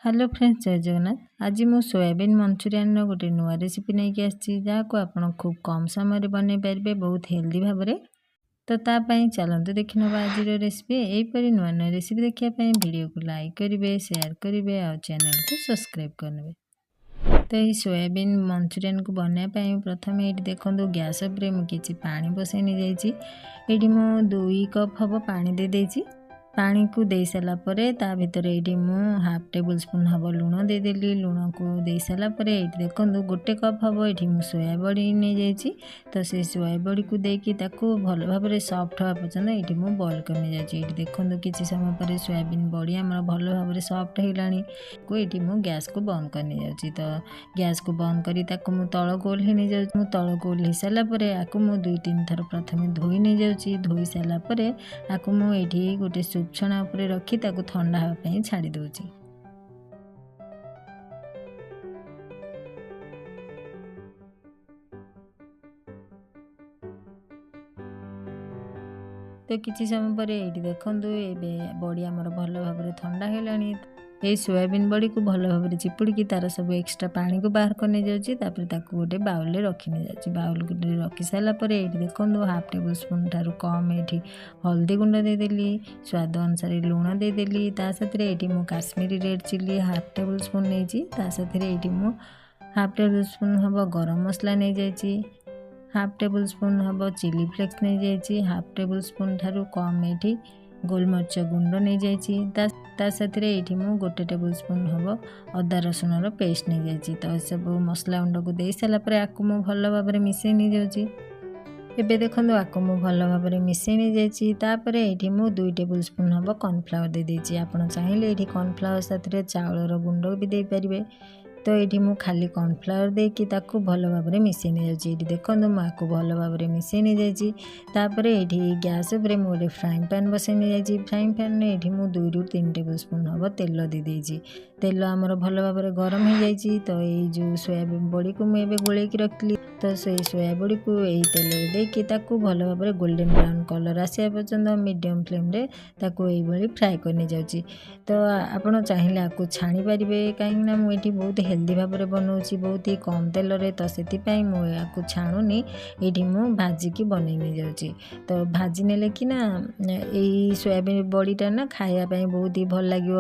Hello friends, ଜୟ ଜଗନ୍ନାଥ। ଆଜି ମୁଁ soybean ମଞ୍ଚୁରିଆନ୍ର ଗୋଟେ ନୂଆ ରେସିପି ନେଇକି ଆସିଛି, ଯାହାକୁ ଆପଣ ଖୁବ୍ କମ୍ ସମୟରେ ବନେଇ ପାରିବେ ବହୁତ ହେଲ୍ଦି ଭାବରେ। ତ ତା ପାଇଁ ଚାଲନ୍ତୁ ଦେଖିନେବା ଆଜିର ରେସିପି। ଏହିପରି ନୂଆ ନୂଆ ରେସିପି ଦେଖିବା ପାଇଁ ଭିଡ଼ିଓକୁ ଲାଇକ୍ କରିବେ, ସେୟାର କରିବେ ଆଉ ଚ୍ୟାନେଲକୁ ସବସ୍କ୍ରାଇବ୍ କରିନେବେ। ତ ଏହି ସୋୟାବିନ୍ ମଞ୍ଚୁରିଆନ୍କୁ ବନାଇବା ପାଇଁ ପ୍ରଥମେ ଏଇଠି ଦେଖନ୍ତୁ, ଗ୍ୟାସ୍ ଉପରେ ମୁଁ କିଛି ପାଣି ବସାଇ ନେଇଯାଇଛି। ଏଇଠି ମୁଁ 2 କପ୍ ହେବ ପାଣି ଦେଇଦେଇଛି। ପାଣିକୁ ଦେଇସାରିଲା ପରେ ତା ଭିତରେ ଏଇଠି ମୁଁ ହାଫ୍ ଟେବୁଲ୍ ସ୍ପୁନ୍ ହେବ ଲୁଣ ଦେଇଦେଲି। ଲୁଣକୁ ଦେଇସାରିଲା ପରେ ଏଇଠି ଦେଖନ୍ତୁ, 1 କପ୍ ହେବ ଏଇଠି ମୁଁ ସୋୟା ବଡ଼ି ନେଇଯାଇଛି। ତ ସେଇ ସୋୟା ବଡ଼ିକୁ ଦେଇକି ତାକୁ ଭଲ ଭାବରେ ସଫ୍ଟ ହେବା ପର୍ଯ୍ୟନ୍ତ ଏଇଠି ମୁଁ ବଏଲ୍ କରି ନେଇଯାଉଛି। ଏଇଠି ଦେଖନ୍ତୁ, କିଛି ସମୟ ପରେ ସୋୟାବିନ୍ ବଡ଼ି ଆମର ଭଲ ଭାବରେ ସଫ୍ଟ ହେଇଗଲାଣି। ଏଇଠି ମୁଁ ଗ୍ୟାସ୍କୁ ବନ୍ଦ କରି ନେଇଯାଉଛି। ତ ଗ୍ୟାସ୍କୁ ବନ୍ଦ କରି ତାକୁ ମୁଁ ତଳକୁ ଓହ୍ଲେଇ ନେଇଯାଉଛି। ମୁଁ ତଳକୁ ଓହ୍ଲେଇ ସାରିଲା ପରେ ଆକୁ ମୁଁ 2 3 ଥର ପ୍ରଥମେ ଧୋଇ ନେଇଯାଉଛି। ଧୋଇ ସାରିଲା ପରେ ଆକୁ ମୁଁ ଏଇଠି ଗୋଟେ ସୁପ୍ ଛଣା ଉପରେ ରଖି ତାକୁ ଥଣ୍ଡା ହେବା ପାଇଁ ଛାଡ଼ି ଦେଉଛି। ତ କିଛି ସମୟ ପରେ ଏଇଠି ଦେଖନ୍ତୁ, ଏବେ ବଡ଼ି ଆମର ଭଲ ଭାବରେ ଥଣ୍ଡା ହେଲାଣି। ଏଇ ସୋୟାବିନ୍ ବଡ଼ିକୁ ଭଲ ଭାବରେ ଚିପୁଡ଼ିକି ତା'ର ସବୁ ଏକ୍ସଟ୍ରା ପାଣିକୁ ବାହାର କରି ନେଇଯାଉଛି। ତାପରେ ତାକୁ ଗୋଟେ ବାଉଲରେ ରଖି ନେଇଯାଉଛି। ବାଉଲ ରଖି ସାରିଲା ପରେ ଏଇଠି ଦେଖନ୍ତୁ, ହାଫ୍ ଟେବୁଲ୍ ସ୍ପୁନ୍ ଠାରୁ କମ୍ ଏଇଠି ହଳଦୀ ଗୁଣ୍ଡ ଦେଇଦେଲି, ସ୍ୱାଦ ଅନୁସାରେ ଲୁଣ ଦେଇଦେଲି। ତା ସାଥିରେ ଏଇଠି ମୁଁ Kashmiri red chilli half table spoon ନେଇଛି। ତା ସାଥିରେ ଏଇଠି ମୁଁ ହାଫ୍ ଟେବୁଲ୍ ସ୍ପୁନ୍ ହେବ ଗରମ ମସଲା ନେଇଯାଇଛି, ହାଫ୍ ଟେବୁଲ୍ ସ୍ପୁନ୍ ହେବ ଚିଲି ଫ୍ଲେକ୍ସ ନେଇଯାଇଛି, ହାଫ୍ ଟେବୁଲ୍ ସ୍ପୁନ୍ ଠାରୁ କମ୍ ଏଇଠି ଗୋଲମରିଚ ଗୁଣ୍ଡ ନେଇଯାଇଛି। ତା ସାଥିରେ ଏଇଠି ମୁଁ 1 ଟେବୁଲ୍ ସ୍ପୁନ୍ ହେବ ଅଦା ରସୁଣର ପେଷ୍ଟ ନେଇଯାଇଛି। ତ ଏସବୁ ମସଲା ଗୁଣ୍ଡକୁ ଦେଇ ସାରିଲା ପରେ ଆକୁ ମୁଁ ଭଲ ଭାବରେ ମିଶାଇ ନେଇଯାଉଛି। ଏବେ ଦେଖନ୍ତୁ, ଆକୁ ମୁଁ ଭଲ ଭାବରେ ମିଶାଇ ନେଇଯାଇଛି। ତାପରେ ଏଇଠି ମୁଁ 2 ଟେବୁଲ୍ ସ୍ପୁନ୍ ହେବ କର୍ଣ୍ଣଫ୍ଲାୱାର ଦେଇଦେଇଛି। ଆପଣ ଚାହିଁଲେ ଏଇଠି କର୍ଣ୍ଣଫ୍ଲାୱାର ସାଥିରେ ଚାଉଳର ଗୁଣ୍ଡ ବି ଦେଇପାରିବେ। ତ ଏଇଠି ମୁଁ ଖାଲି କର୍ଣ୍ଣଫ୍ଲାୱାର ଦେଇକି ତାକୁ ଭଲ ଭାବରେ ମିଶାଇ ନେଇଯାଉଛି। ଏଇଠି ଦେଖନ୍ତୁ, ମୁଁ ଆକୁ ଭଲ ଭାବରେ ମିଶାଇ ନେଇଯାଇଛି। ତାପରେ ଏଇଠି ଗ୍ୟାସ୍ ଉପରେ ମୁଁ ଗୋଟେ ଫ୍ରାଇଂ ପ୍ୟାନ୍ ବସାଇ ନେଇଯାଇଛି। ଫ୍ରାଇଂ ପ୍ୟାନ୍ରେ ଏଇଠି ମୁଁ 2ରୁ 3 ଟେବୁଲ୍ ସ୍ପୁନ୍ ହେବ ତେଲ ଦେଇଦେଇଛି। ତେଲ ଆମର ଭଲ ଭାବରେ ଗରମ ହେଇଯାଇଛି। ତ ଏଇ ଯେଉଁ ସୋୟାବିନ୍ ବଡ଼ିକୁ ମୁଁ ଏବେ ଗୋଳେଇକି ରଖିଥିଲି, ତ ସେଇ ସୋୟା ବଡ଼ିକୁ ଏଇ ତେଲରେ ଦେଇକି ତାକୁ ଭଲ ଭାବରେ ଗୋଲ୍ଡେନ୍ ବ୍ରାଉନ୍ କଲର୍ ଆସିବା ପର୍ଯ୍ୟନ୍ତ ମିଡ଼ିୟମ୍ ଫ୍ଲେମ୍ରେ ତାକୁ ଏଇଭଳି ଫ୍ରାଏ କରି ନେଇଯାଉଛି। ତ ଆପଣ ଚାହିଁଲେ ଆକୁ ଛାଣି ପାରିବେ। କାହିଁକିନା ମୁଁ ଏଇଠି ବହୁତ ହେଲ୍ଦି ଭାବରେ ବନାଉଛି, ବହୁତ ହି କମ୍ ତେଲରେ, ତ ସେଥିପାଇଁ ମୁଁ ଏହାକୁ ଛାଣୁନି। ଏଇଠି ମୁଁ ଭାଜିକି ବନେଇ ନେଇଯାଉଛି। ତ ଭାଜି ନେଲେ କି ନା ଏଇ ସୋୟାବିନ୍ ବଡ଼ିଟା ନା ଖାଇବା ପାଇଁ ବହୁତ ହି ଭଲ ଲାଗିବ।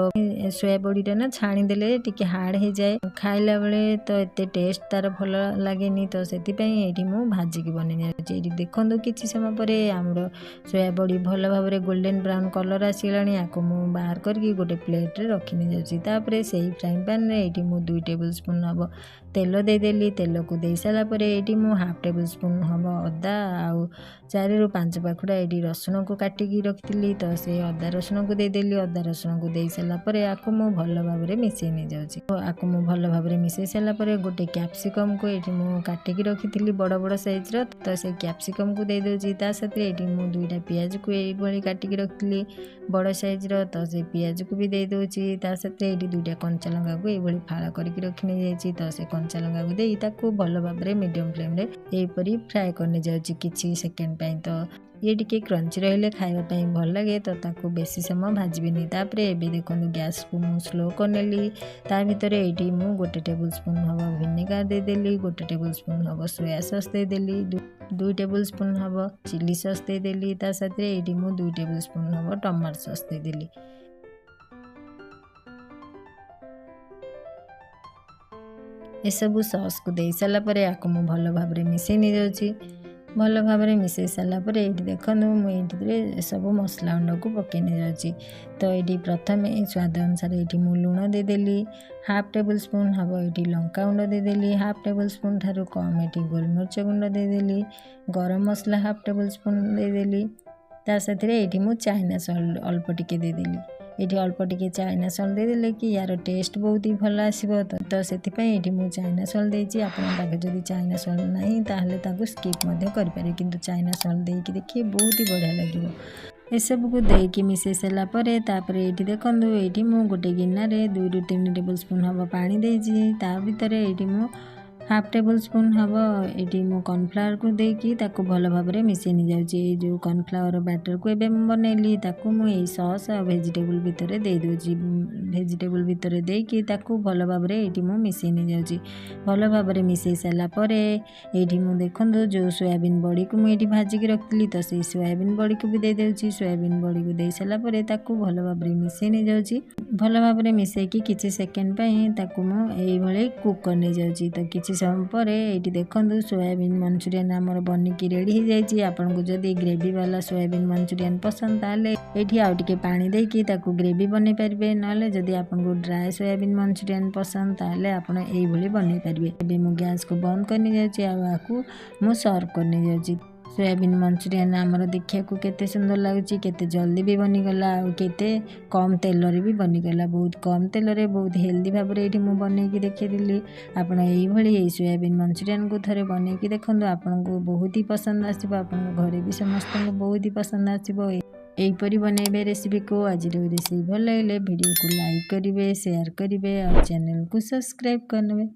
ସୋୟା ବଡ଼ିଟା ନା ଛାଣିଦେଲେ ଟିକେ ହାର୍ଡ଼ ହେଇଯାଏ ଖାଇଲା ବେଳେ, ତ ଏତେ ଟେଷ୍ଟ ତା'ର ଭଲ ଲାଗେନି। ତ ସେଥିପାଇଁ ଏଇଠି ମୁଁ ଭାଜିକି ବନେଇ ନେଇଯାଉଛି। ଏଇଠି ଦେଖନ୍ତୁ, କିଛି ସମୟ ପରେ ଆମର ସୋୟା ବଡ଼ି ଭଲ ଭାବରେ ଗୋଲ୍ଡେନ୍ ବ୍ରାଉନ୍ କଲର୍ ଆସିଗଲାଣି। ଆକୁ ମୁଁ ବାହାର କରିକି ଗୋଟେ ପ୍ଲେଟ୍ରେ ରଖି ନେଇଯାଉଛି। ତାପରେ ସେଇ ଫ୍ରାଇଂ ପ୍ୟାନ୍ରେ ଏଇଠି ମୁଁ 2 ଟେବୁଲ୍ ସ୍ପୁନ୍ ହେବ ତେଲ ଦେଇଦେଲି। ତେଲକୁ ଦେଇସାରିଲା ପରେ ଏଇଠି ମୁଁ ହାଫ୍ ଟେବୁଲ୍ ସ୍ପୁନ୍ ହେବ ଅଦା ଆଉ 4ରୁ 5 ପାଖୁଡ଼ା ଏଇଠି ରସୁଣକୁ କାଟିକି ରଖିଥିଲି, ତ ସେ ଅଦା ରସୁଣକୁ ଦେଇଦେଲି। ଅଦା ରସୁଣକୁ ଦେଇସାରିଲା ପରେ ଆକୁ ମୁଁ ଭଲ ଭାବରେ ମିଶାଇ ନେଇଯାଉଛି। ଆକୁ ମୁଁ ଭଲ ଭାବରେ ମିଶାଇ ସାରିଲା ପରେ ଗୋଟେ କ୍ୟାପ୍ସିକମ୍କୁ ଏଇଠି ମୁଁ କାଟିକି ରଖିଥିଲି ବଡ଼ ବଡ଼ ସାଇଜ୍ର, ତ ସେ କ୍ୟାପ୍ସିକମ୍କୁ ଦେଇଦେଉଛି। ତା ସାଥିରେ ଏଇଠି ମୁଁ 2ଟା ପିଆଜକୁ ଏଇଭଳି କାଟିକି ରଖିଥିଲି ବଡ଼ ସାଇଜ୍ର, ତ ସେ ପିଆଜକୁ ବି ଦେଇଦେଉଛି। ତା ସାଥିରେ ଏଇଠି 2ଟା କଞ୍ଚା ଲଙ୍କାକୁ ଏଇଭଳି ଫାଳ କରିକି ରଖି ନେଇଯାଇଛି, ତ ସେ କଞ୍ଚା ଲଙ୍କାକୁ ଦେଇ ତାକୁ ଭଲ ଭାବରେ ମିଡ଼ିୟମ୍ ଫ୍ଲେମ୍ରେ ଏହିପରି ଫ୍ରାଏ କରି ନେଇଯାଉଛି କିଛି ସେକେଣ୍ଡ ପାଇଁ। ତ ଇଏ ଟିକେ କ୍ରଞ୍ଚି ରହିଲେ ଖାଇବା ପାଇଁ ଭଲ ଲାଗେ, ତ ତାକୁ ବେଶୀ ସମୟ ଭାଜିବିନି। ତାପରେ ଏବେ ଦେଖନ୍ତୁ, ଗ୍ୟାସ୍କୁ ମୁଁ ସ୍ଲୋ କରିନେଲି। ତା ଭିତରେ ଏଇଠି ମୁଁ 1 ଟେବୁଲ୍ ସ୍ପୁନ୍ ହେବ ଭିନେଗାର ଦେଇଦେଲି, 1 ଟେବୁଲ୍ ସ୍ପୁନ୍ ହେବ ସୋୟା ସସ୍ ଦେଇଦେଲି, 2 ଟେବୁଲ୍ ସ୍ପୁନ୍ ହେବ ଚିଲି ସସ୍ ଦେଇଦେଲି। ତା ସାଥିରେ ଏଇଠି ମୁଁ 2 ଟେବୁଲ୍ ସ୍ପୁନ୍ ହେବ ଟମାଟୋ ସସ୍ ଦେଇଦେଲି। ଏସବୁ ସସ୍କୁ ଦେଇସାରିଲା ପରେ ଆକୁ ମୁଁ ଭଲ ଭାବରେ ମିଶାଇ ନେଇଯାଉଛି। ଭଲ ଭାବରେ ମିଶାଇ ସାରିଲା ପରେ ଏଇଠି ଦେଖନ୍ତୁ, ମୁଁ ଏଇଥିରେ ସବୁ ମସଲା ଗୁଣ୍ଡକୁ ପକାଇ ନେଇଯାଉଛି। ତ ଏଇଠି ପ୍ରଥମେ ସ୍ୱାଦ ଅନୁସାରେ ଏଇଠି ମୁଁ ଲୁଣ ଦେଇଦେଲି, ହାଫ୍ ଟେବୁଲ୍ ସ୍ପୁନ୍ ହେବ ଏଇଠି ଲଙ୍କା ଗୁଣ୍ଡ ଦେଇଦେଲି, ହାଫ୍ ଟେବୁଲ୍ ସ୍ପୁନ୍ ଠାରୁ କମ୍ ଏଇଠି ଗୋଲମରିଚ ଗୁଣ୍ଡ ଦେଇଦେଲି, ଗରମ ମସଲା ହାଫ୍ ଟେବୁଲ୍ ସ୍ପୁନ୍ ଦେଇଦେଲି। ତା ସାଥିରେ ଏଇଠି ମୁଁ ଚାଇନା ସଲ୍ଟ ଅଳ୍ପ ଟିକେ ଦେଇଦେଲି। ଏଇଠି ଅଳ୍ପ ଟିକେ ଚାଇନା ସଲ୍ଟ ଦେଇଦେଲେ କି ୟାର ଟେଷ୍ଟ ବହୁତ ହି ଭଲ ଆସିବ, ତ ସେଥିପାଇଁ ଏଇଠି ମୁଁ ଚାଇନା ସଲ୍ଟ ଦେଇଛି। ଆପଣଙ୍କ ପାଖରେ ଯଦି ଚାଇନା ସଲ୍ଟ ନାହିଁ, ତାହେଲେ ତାକୁ ସ୍କିପ୍ ମଧ୍ୟ କରିପାରିବେ, କିନ୍ତୁ ଚାଇନା ସଲ୍ଟ ଦେଇକି ଦେଖିବେ, ବହୁତ ହି ବଢ଼ିଆ ଲାଗିବ। ଏସବୁକୁ ଦେଇକି ମିଶାଇ ସାରିଲା ପରେ ତାପରେ ଏଇଠି ଦେଖନ୍ତୁ, ଏଇଠି ମୁଁ ଗୋଟେ ଗିନାରେ 2ରୁ 3 ଟେବୁଲ୍ ସ୍ପୁନ୍ ହେବ ପାଣି ଦେଇଛି। ତା ଭିତରେ ଏଇଠି ମୁଁ ହାଫ୍ ଟେବୁଲ୍ ସ୍ପୁନ୍ ହେବ ଏଇଠି ମୁଁ କର୍ଣ୍ଣଫ୍ଲାୱାରକୁ ଦେଇକି ତାକୁ ଭଲ ଭାବରେ ମିଶାଇ ନେଇଯାଉଛି। ଏଇ ଯେଉଁ କର୍ଣ୍ଣଫ୍ଲାୱାର ବ୍ୟାଟରକୁ ଏବେ ମୁଁ ବନେଇଲି, ତାକୁ ମୁଁ ଏଇ ସସ୍ ଆଉ ଭେଜିଟେବୁଲ୍ ଭିତରେ ଦେଇଦେଉଛି। ଭେଜିଟେବୁଲ୍ ଭିତରେ ଦେଇକି ତାକୁ ଭଲ ଭାବରେ ଏଇଠି ମୁଁ ମିଶାଇ ନେଇଯାଉଛି। ଭଲ ଭାବରେ ମିଶାଇ ସାରିଲା ପରେ ଏଇଠି ମୁଁ ଦେଖନ୍ତୁ, ଯେଉଁ ସୋୟାବିନ୍ ବଡ଼ିକୁ ମୁଁ ଏଇଠି ଭାଜିକି ରଖିଥିଲି, ତ ସେଇ ସୋୟାବିନ୍ ବଡ଼ିକୁ ବି ଦେଇଦେଉଛି। ସୋୟାବିନ୍ ବଡ଼ିକୁ ଦେଇ ସାରିଲା ପରେ ତାକୁ ଭଲ ଭାବରେ ମିଶାଇ ନେଇଯାଉଛି। ଭଲ ଭାବରେ ମିଶାଇକି କିଛି ସେକେଣ୍ଡ ପାଇଁ ତାକୁ ମୁଁ ଏଇଭଳି କୁକ୍ କରି ନେଇଯାଉଛି। ତ କିଛି ସମୟ ପରେ ଏଇଠି ଦେଖନ୍ତୁ, ସୋୟାବିନ୍ ମଞ୍ଚୁରିଆନ୍ ଆମର ବନିକି ରେଡ଼ି ହେଇଯାଇଛି। ଆପଣଙ୍କୁ ଯଦି ଗ୍ରେଭି ବାଲା ସୋୟାବିନ୍ ମଞ୍ଚୁରିଆନ୍ ପସନ୍ଦ, ତାହେଲେ ଏଇଠି ଆଉ ଟିକେ ପାଣି ଦେଇକି ତାକୁ ଗ୍ରେଭି ବନେଇ ପାରିବେ। ନହେଲେ ଯଦି ଆପଣଙ୍କୁ ଡ୍ରାଏ ସୋୟାବିନ୍ ମଞ୍ଚୁରିଆନ୍ ପସନ୍ଦ, ତାହେଲେ ଆପଣ ଏଇଭଳି ବନେଇ ପାରିବେ। ଏବେ ମୁଁ ଗ୍ୟାସ୍କୁ ବନ୍ଦ କରି ନେଇଯାଉଛି ଆଉ ଆକୁ ମୁଁ ସର୍ଭ କରି ନେଇଯାଉଛି। ସୋୟାବିନ୍ ମଞ୍ଚୁରିଆନ୍ ଆମର ଦେଖିବାକୁ କେତେ ସୁନ୍ଦର ଲାଗୁଛି, କେତେ ଜଲ୍ଦି ବି ବନିଗଲା ଆଉ କେତେ କମ୍ ତେଲରେ ବି ବନିଗଲା। ବହୁତ କମ୍ ତେଲରେ ବହୁତ ହେଲ୍ଦି ଭାବରେ ଏଇଠି ମୁଁ ବନେଇକି ଦେଖେଇଦେଲି। ଆପଣ ଏଇଭଳି ଏଇ ସୋୟାବିନ୍ ମଞ୍ଚୁରିଆନ୍କୁ ଥରେ ବନେଇକି ଦେଖନ୍ତୁ, ଆପଣଙ୍କୁ ବହୁତ ହି ପସନ୍ଦ ଆସିବ। ଆପଣଙ୍କ ଘରେ ବି ସମସ୍ତଙ୍କୁ ବହୁତ ହି ପସନ୍ଦ ଆସିବ। ଏହିପରି ବନେଇବେ ରେସିପିକୁ। ଆଜିର ରେସିପି ଭଲ ଲାଗିଲେ ଭିଡ଼ିଓକୁ ଲାଇକ୍ କରିବେ, ସେୟାର କରିବେ ଆଉ ଚ୍ୟାନେଲକୁ ସବସ୍କ୍ରାଇବ୍ କରିନେବେ।